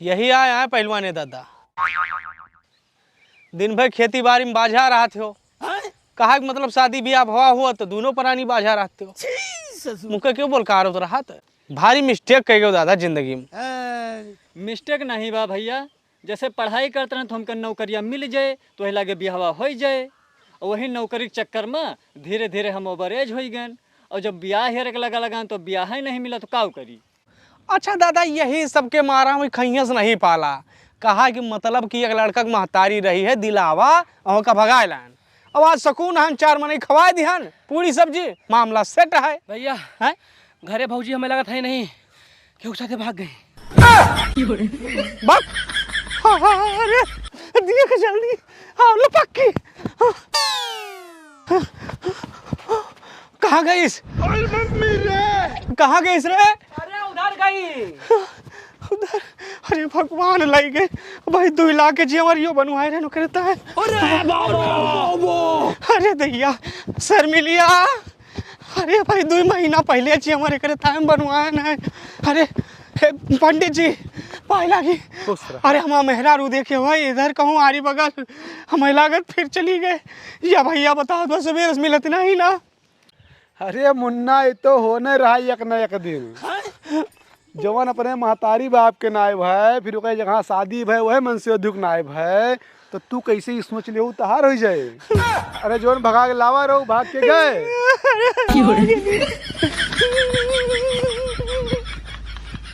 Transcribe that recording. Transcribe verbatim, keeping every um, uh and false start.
यही आए, आए पहलवाने दादा, दिन भर खेती बारी में बाझा रहत हो। कहा कि मतलब शादी ब्याह भवा हुआ तो दोनों प्राणी बाझा रहते हो। मुँह के क्यों बोल कहा रहो तो रहत? भारी मिस्टेक कह गयो दादा जिंदगी में। मिस्टेक नहीं बा भैया, जैसे पढ़ाई करत रहन तो हमके नौकरिया मिल जाए तो वही लागे बियाहवा हो जाए, और वही नौकरी के चक्कर में धीरे धीरे हम ओवर एज हो गए, और जब बियाह हेरे के लगा लगान तो बियाह ही नहीं मिला तो काउ करी? अच्छा दादा, यही सबके मारा में खइयस नहीं पाला। कहा कि मतलब कि एक लड़का के महतारी रही है दिलावा, अहों का भगाए लान। अब आज सुकून हन, चार मनई खवाए दिहन, पूरी सब्जी, मामला सेट है। भैया, हैं? घरे भौजी हमें लगत है नहीं, क्यों साथे भाग गए? बक। अरे, देख जल्दी, हाँ, लो पक्की। कहाँ गईस? कहाँ गईस रे? अरे उधर गई। उधर? अरे भगवान, लई गए भाई, दुई लाख के जेवर यो बनवाए रहे, नौकरी है। अरे बाबा। अरे दैया, शर्मिलिया, अरे भाई, दुई महीना पहले जेवर एकरे ताम बनवाए न। अरे हे पंडित जी, पाए लागी। खुश रह। अरे हमार मेहरारू देखे भाई, इधर कहूँ आरी बगल, हमें लागत फिर चली गए। या भैया बताओ तो, सवेरे से मिलत नहीं ना। अरे मुन्ना, ये तो होने रहा एक न एक दिन। जवन अपने महतारी बाप के नाय भय, फिर ओकरे जगह शादी भय, वह मन से दुख नाय भय, तो तू कैसे ही सोच ले तहार हो जाए। अरे जवन भगा के लावा रहो, भाग के गए।